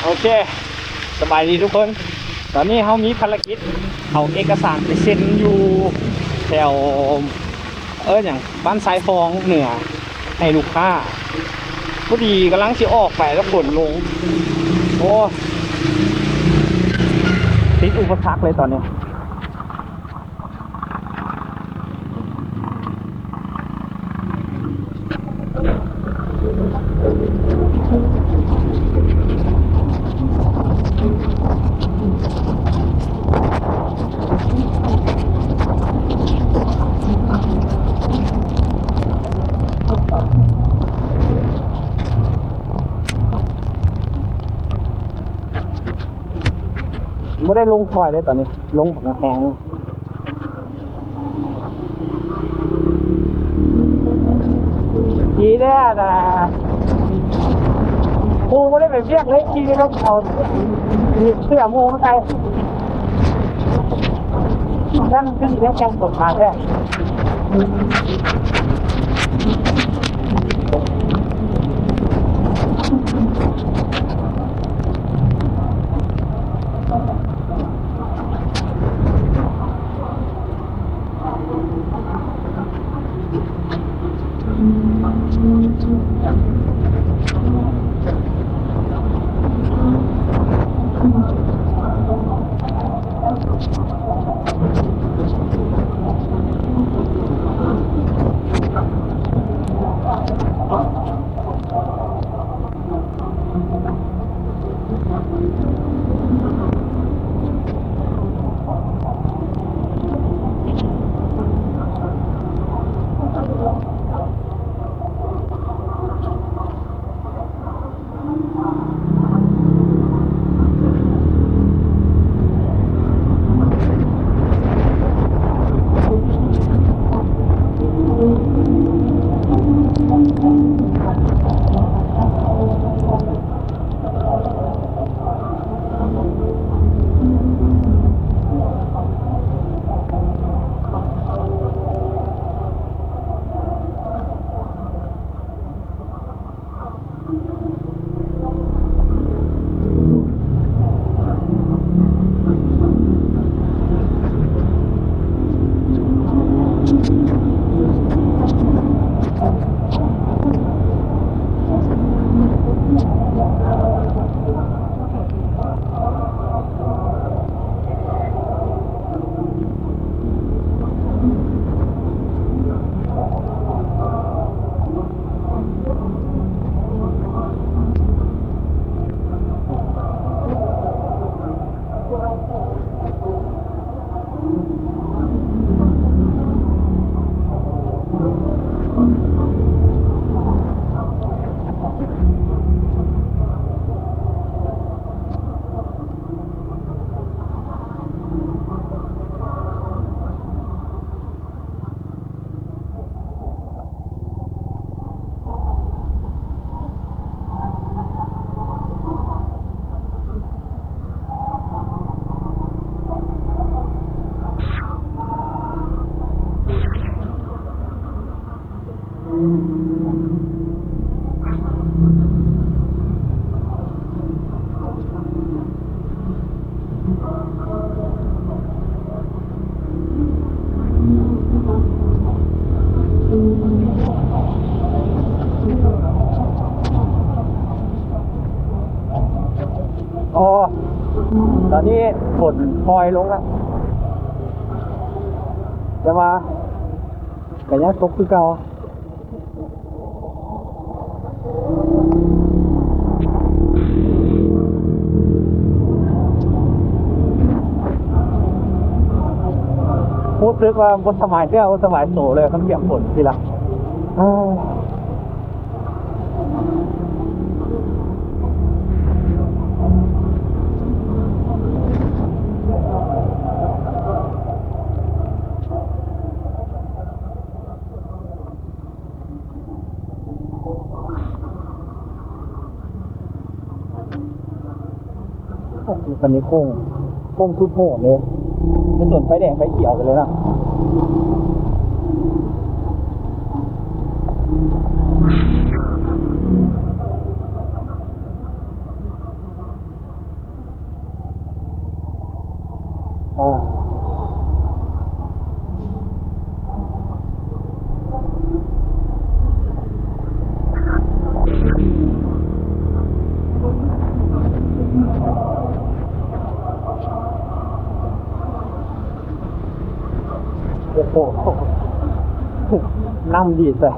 ໂອເຄ ສະບາຍດີທຸກຄົນ. ຕອນນີ້ເຮົາມີພາລະກິດເອົາເອກະສານໄປເຊັນຢູ່ແຖວ ເອີ້ນຫຍັງ ບ້ານຊາຍຟອງເໜືອໃຫ້ລູກຄ້າ. ພໍດີກຳລັງຊິອອກໄປແລ້ວຝົນລົງ. ໂອ້ ຕິດອຸປະສັກເລີຍຕອນນີ້. ບໍ່ໄດ້ລົງຄ່ອຍເລີຍຕອນນີ້ ລົງແຮງ. ດີແທ້ນະ ກູບໍ່ໄດ້ໄປວຽກເລີຍ ຂີ່ລົດເອົາເສື້ອໝູ່ມາໃສ່ ນັ້ນຄືຊິໄດ້ແຕ່ງຕົວມາແທ້. ອໍ ຕອນນີ້ຝົນປ່ອຍລົງແລ້ວ ແຕ່ວ່າກະຍັງຕົກຄືເກົ່າ. ຮູ້ສຶກວ່າບໍ່ສະບາຍເນື້ອບໍ່ສະບາຍໂຕເລີຍ ຄັນປຽກຝົນຊີ້ລະ. ໂອ້ໂຫ ຄັນນີ້ໂຄ້ງ ໂຄ້ງສຸດໂຫດເລີຍ ໄປສົນໄຟແດງໄຟຂຽວໄປເລີຍນະ. ໂອ້ ໂອ້ໂຫ ນ້ຳດີໃສ່.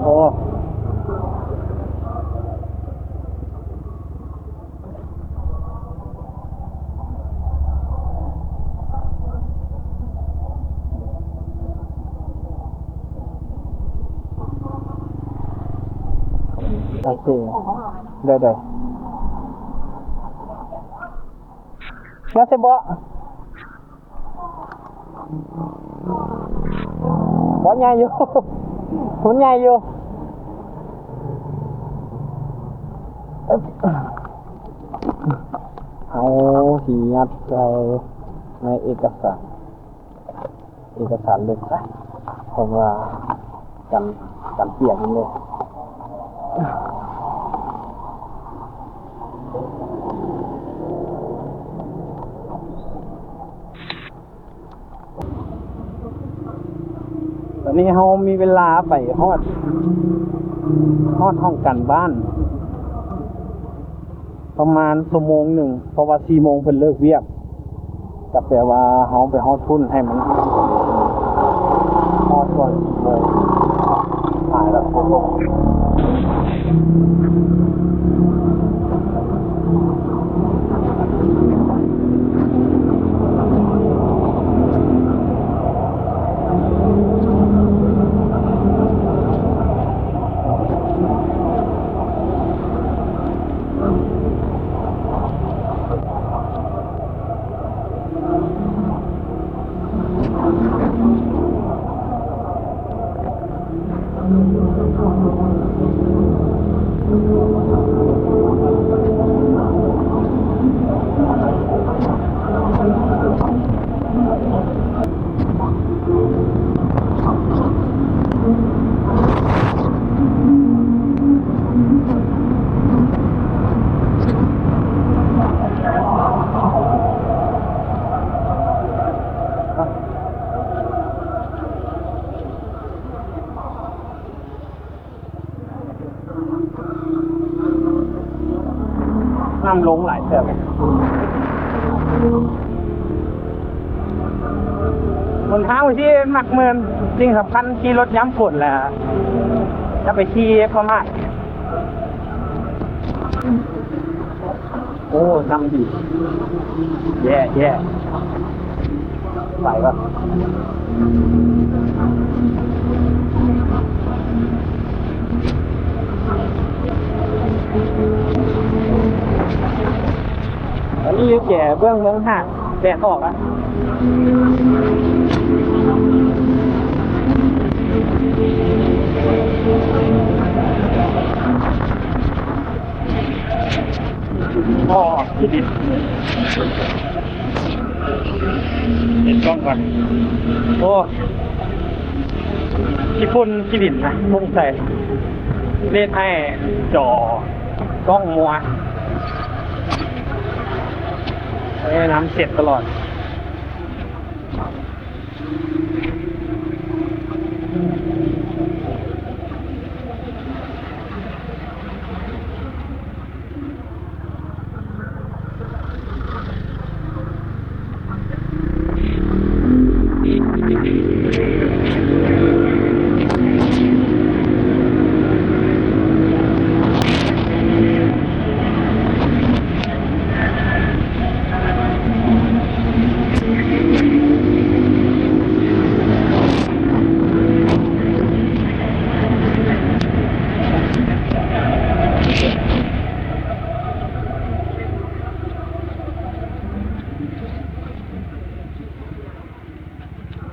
ໂອ້ ໂອເຄ ໄດ້ໆ ມາໃສ່ເບາະ. ບໍ່ໃຫຍ່ຢູ່ ມັນໃຫຍ່ຢູ່. ເຮົາຊິຍັດໃສ່ໃນເອກະສານ ເອກະສານເຫຼັກຊະ ເພາະວ່າກັນ ກັນປຽກນຳເດ້. ຕອນນີ້ເຮົາມີເວລາໄປຮອດ ຮອດຫ້ອງການບ້ານປະມານຊົ່ວໂມງໜຶ່ງ ເພາະວ່າສີ່ໂມງເພິ່ນເລີກວຽກ. ກໍແປວ່າເຮົາໄປຮອດພຸ້ນໃຫ້ມັນຮອດກ່ອນສີ່ໂມງ ຫາຍແລ້ວໂທລົງ. ນ້ຳລົງຫຼາຍເຕີບ. ຫົນທາງທີ່ມັກເມີນ ສິ່ງສຳຄັນຂີ່ລົດຍາມຝົນແຫຼະ ຢ່າໄປຂີ່ປະໝາດ. ໂອ້ ນ້ຳດີ ແຍ່ໆ ໄປກ່ອນ. ອັນນີ້ຢູ່ແຈເບື້ອງເມືອງຫາດ ແດດອອກລະ. ອໍ ຂີ້ດິນ ເຫັນກ້ອງກ່ອນ. ໂອ້ ຂີ້ຝຸ່ນຂີ້ດິນນະ ປຸ້ງໃສ່ ເລດໃຫ້ຈໍກ້ອງມົວ ເອີ ນ້ຳເຊັດຕະຫຼອດ.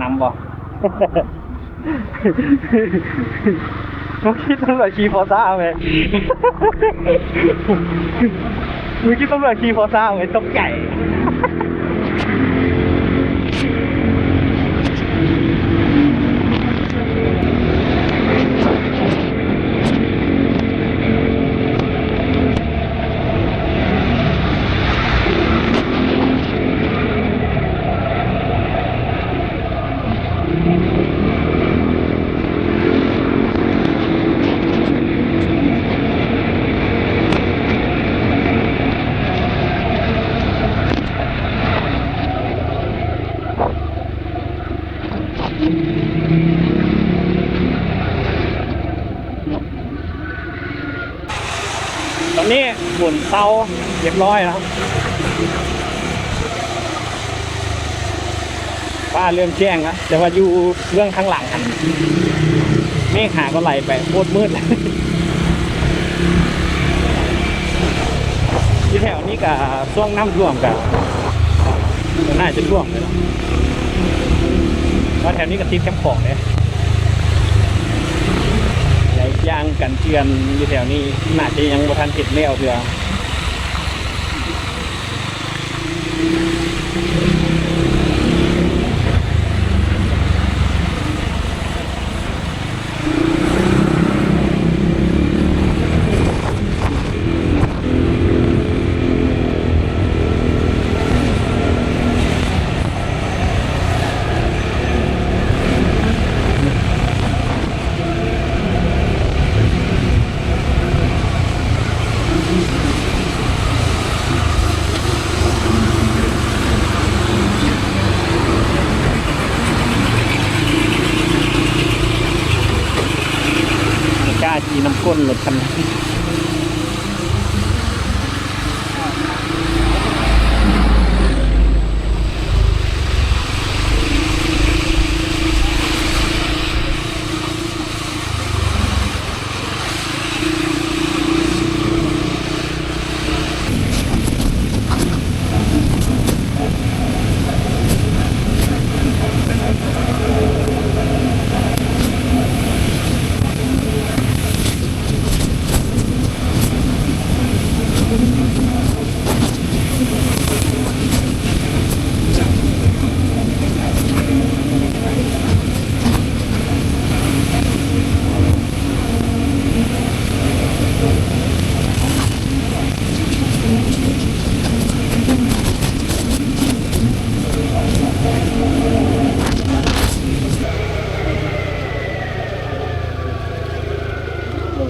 ນຳບໍ່? ບໍ່ຄິດວ່າຂີ່ພໍຊ້າແມ່. ມີຄິດຕຳຫຼວດຂີ່ພໍຊ້າ ເອີຍ ຕົກໃຈ. ຕອນນີ້ຝົນເຊົາຮຽບຮ້ອຍແລ້ວ ຟ້າເລີ່ມແຈ້ງແລ້ວ ແຕ່ວ່າຢູ່ເບື້ອງທາງຫຼັງຫັ້ນ ເມກຫາກໍໄຫຼໄປ ໂຄດມືດ. ຢູ່ແຖວນີ້ກະຊ່ວງນ້ຳຖ້ວມກະ ໜ້າຈະຖ້ວມເລີຍ ເພາະແຖວນີ້ກະຕິດແຄມຂອງເດ້ ແລະ ອີກຢ່າງກັນເຈື່ອນຢູ່ແຖວນີ້ໜ້າຈະຍັງບໍ່ທັນເຮັດແລ້ວເທື່ອ. ບໍ່ກ້າຂີ່ນຳກົ້ນລົດຄັນນັ້ນ.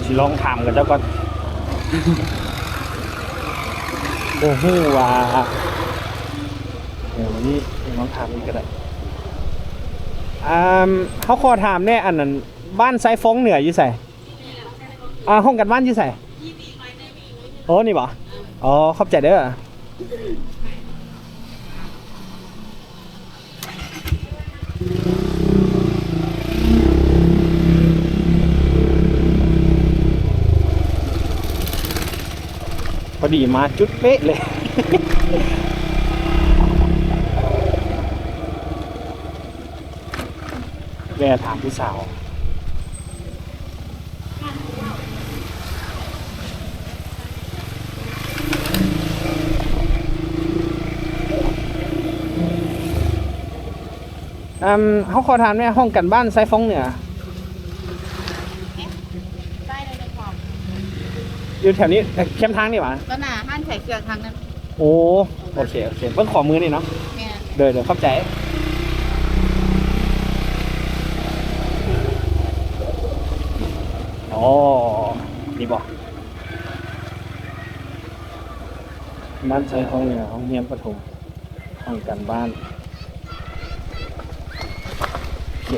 ຊິລອງຖາມເຂົາເຈົ້າກ່ອນ ບໍ່ຮູ້ວ່າ ເອີ ນີ້ລອງຖາມອີກກໍໄດ້. ອ່າ ເຮົາຂໍຖາມແດ່ ອັນນັ້ນ ບ້ານຊາຍຟອງເໜືອຢູ່ໃສ? ອ່າ ຫ້ອງການບ້ານຢູ່ໃສ? ໂອ້ ນີ້ບໍ? ອໍ ຂອບໃຈເດີ້. ພໍດີມາຈຸດເປະເລີຍ ແວ່ຖາມຜູ້ສາວ. ເອີ່ມ ເຮົາຂໍຖາມແດ່ ຫ້ອງການບ້ານຊາຍຟອງເໜືອ ຢູ່ແຖວນີ້ ແຄມທາງນີ້ຫວາ? ຕອນໜ້າຮ້ານຂາຍເຄື່ອງທາງນັ້ນ. ໂອ້ ໂອເຄ ໂອເຄ ເບິ່ງຂວາມືນີ້ເນາະ. ແມ່ນ. ໂດຍ ໂດຍ ຂອບໃຈ. ອໍ ນີ້ບໍ? ບ້ານຊາຍຟອງເໜືອ ໂຮງຮຽນປະຖົມ ຫ້ອງການບ້ານ. ໂອເຄ.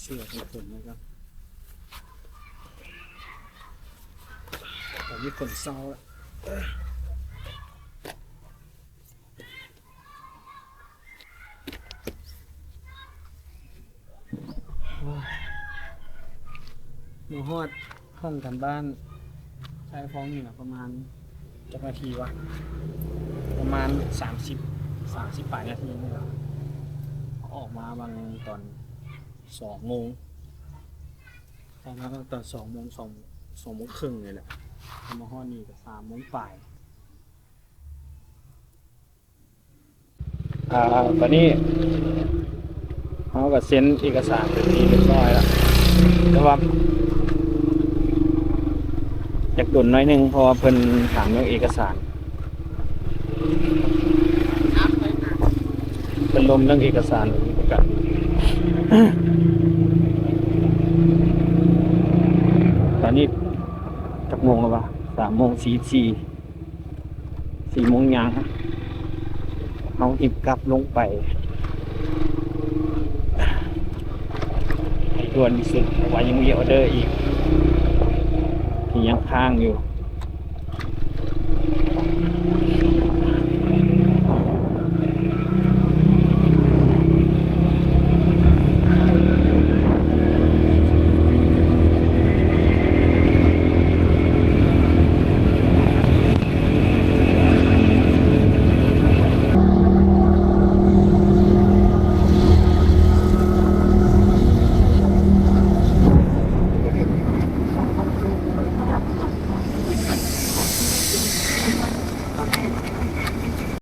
ເສື້ອກັນຝົນນະຄັບ ຕອນນີ້ຝົນເຊົາແລ້ວ. ມາຮອດຫ້ອງການບ້ານຊາຍຟອງເໜືອປະມານຈັກນາທີວະ? ປະມານສາມສິບ ສາມສິບປາຍນາທີນີ້ແຫຼະ. ອອກມາຫວ່າງຕອນສອງໂມງ ອອກມາຕັ້ງແຕ່ສອງໂມງ ສອງ ສອງໂມງເຄິ່ງນີ້ແຫຼະ. ເຮົາມາຮອດນີ້ກໍສາມໂມງປາຍ. ອ່າ ຕອນນີ້ເຮົາກໍເຊັນເອກະສານເປັນທີ່ຮຽບຮ້ອຍແລ້ວ, ແຕ່ວ່າຢາກດົນໜ້ອຍໜຶ່ງ ເພາະວ່າເພິ່ນຖາມເລື່ອງເອກະສານ, ເພິ່ນລົມເລື່ອງເອກະສານຄືກັນ. ຕອນນີ້ຈັກໂມງແລ້ວວະ? ສາມໂມງສີ່ສິບສີ່. ສີ່ໂມງຫຍັງ ເຮົາຮີບກັບລົງໄປໃຫ້ດ່ວນທີ່ສຸດ ເພາະວ່າຍັງມີອອເດີອີກທີ່ຍັງຄ້າງຢູ່.